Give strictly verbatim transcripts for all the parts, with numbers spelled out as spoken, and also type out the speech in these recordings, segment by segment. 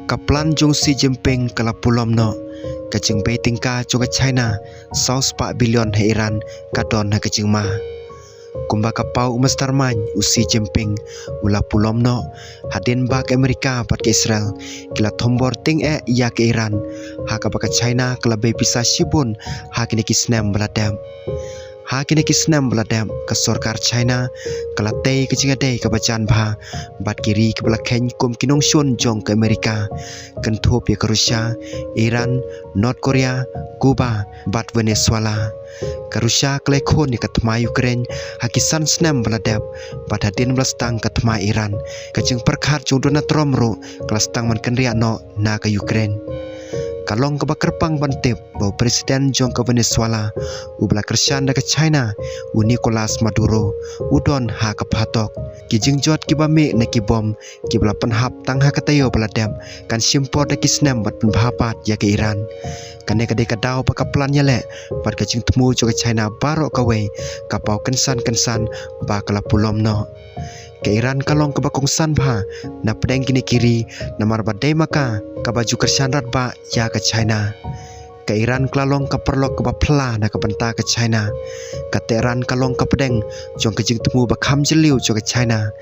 Ka plan jong Xi Jinping ka la pulom noh. Ka jingbei tyngka jong ka China saw spah billion ha Iran ka don ha ka jingma. Kumba ka paw u mastermind u Xi Jinping u la pulom noh hadien ba ka Amerika bad ka Israel ki la thombor tyngeh ïa ka Iran, ha kaba ka China ka la bei pisa shibun ha kine ki snem ba la dep. Ha kine ki snem ba la dep, ka sorkar China ka la tei ka jingïadei kaba jan bha bad ki ri kiba la kheiñ kum ki nongshun jong ka Amerika, kynthup ïa ka Russia, Iran, North Korea, Cuba bad Venezuela. Ka Russia ka la ïakhun ïa ka thma Ukraine ha ki san snem ba la dep, bad hadien ba la sdang ka thma Iran, ka jingpyrkhat jong u Donald Trump ruh ka la sdang ban kynriah noh na ka Ukraine. Ka long kaba kyrpang ban tip ba u president jong ka Venezuela uba la kyrshan da ka China, u Nicolas Maduro, u don ha ka phatok. Ki jingjot kiba mih na ki bom kiba la pynhap tang ha ka taïew ba la dep kan shim por da ki snem ban pynbha pat ïa ka Iran. Kane ka dei ka daw ba ka plan ïaleh bad ka jingthmu jong ka China baroh kawei ka paw kynsan kynsan ba ka la pulom noh. Ka Iran ka long kaba kongsan bha na pdeng kine ki ri, namar ba dei ma ka kaba ju kyrshan radbah ïa ka China. Ka Iran ka la long ka paralok kaba phylla na ka bynta ka China. Ka Tehran ka long ka pdeng jong ka jingthmu ba kham jylliew jong ka China.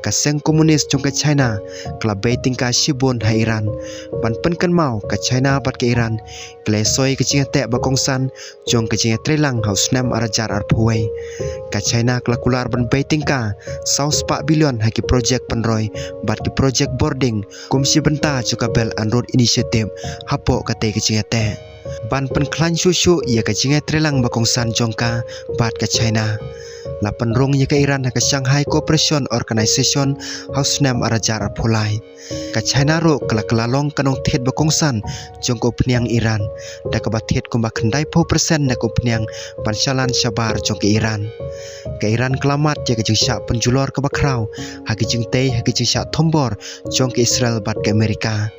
Ka seng komunis jong ka China ka la bei tyngka shibun ha Iran. Ban pynkynmaw, ka China bad ka Iran ki la ïasoi ka jingïateh ba kongsan jong ka jingïatreilang ha u snem ar hajar arphew wei. Ka China ka la kular ban bei tyngka saw spah billion ha ki projek pynroi bad ki projek bording kum shi bynta jong ka Belt and Road Initiative hapoh katei ka jingïateh. Ban pynkhlaiñ shuh shuh ïa ka jingïatreilang ba kongsan jong ka bad ka China, la pynrung ïa ka Iran ha ka Shanghai Cooperation Organization ha u snem ar hajar arphew lai. Ka China ruh ka la kylla long ka nongthied ba kongsan jong ka umphniang Iran, da kaba thied kumba khyndaiphew percent na ka umphniang ban shalan shabar jong ka Iran. Ka Iran ka la mad ïa ka jingshah pynjulor kaba khraw ha ki jingtei ha ki jingshah thombor jong ka Israel bad ka Amerika.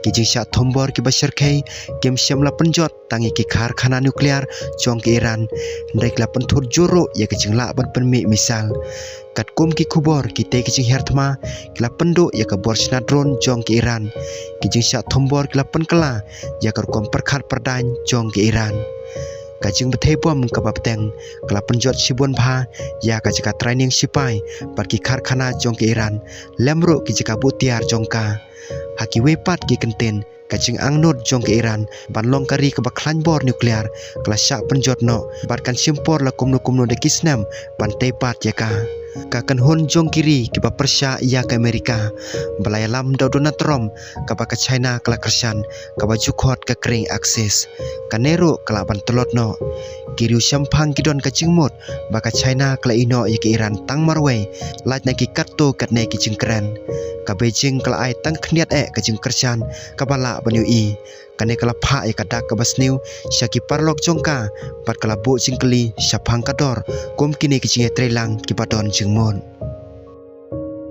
Ki jingshah thombor kiba shyrkhei kim shym la pynjot tang ïa ki karkhana nuclear jong ka Iran, hynrei ki la pynthut jur ruh ïa ka jinglah ban pynmih missile. Katkum ki khubor, kitei ki jinghiar thma ki la pynduh ïa ka bor shna drone jong ka Iran. Ki jingshah thombor ki la pynkylla ïa ka rukom pyrkhat pyrdaiñ jong ka Iran. Ka jingbthei bom kaba bteng ka la pynjot shibun bha ïa ka jaka training shipai bad ki karkhana jong ka Iran, lem ruh ki jaka buh tiar jong ka. Ha kiwei pat ki kyntien, ka jingangnud jong ka Iran ban long ka ri kaba khlaiñ bor nuclear ka la shah pynjot noh bad kan shim por la kumno kumno da ki snem ban tei pat ïa ka. Ka kynhun jong ki ri kiba pyrshah ïa ka Amerika, ba la ïalam da u Donald Trump, kaba ka China ka la kyrshan kaba ju khot ka Kreen Axis, kane ruh ka lah ban tlot noh. Ki riew shemphang ki don ka jingmut ba ka China ka la ïehnoh ïa ka Iran tang marwei, lait na ki katto katne ki jingkren. Ka Beijing ka la ai tang khyndiat eh ka jingkyrshan kaba lah ban ïohi. Kane ka la phah ïa ka dak kaba sniew sha ki paralok jong ka bad ka la buh jingkylli shaphang ka dor kum kine ki jingïatreilang kiba don jingmut.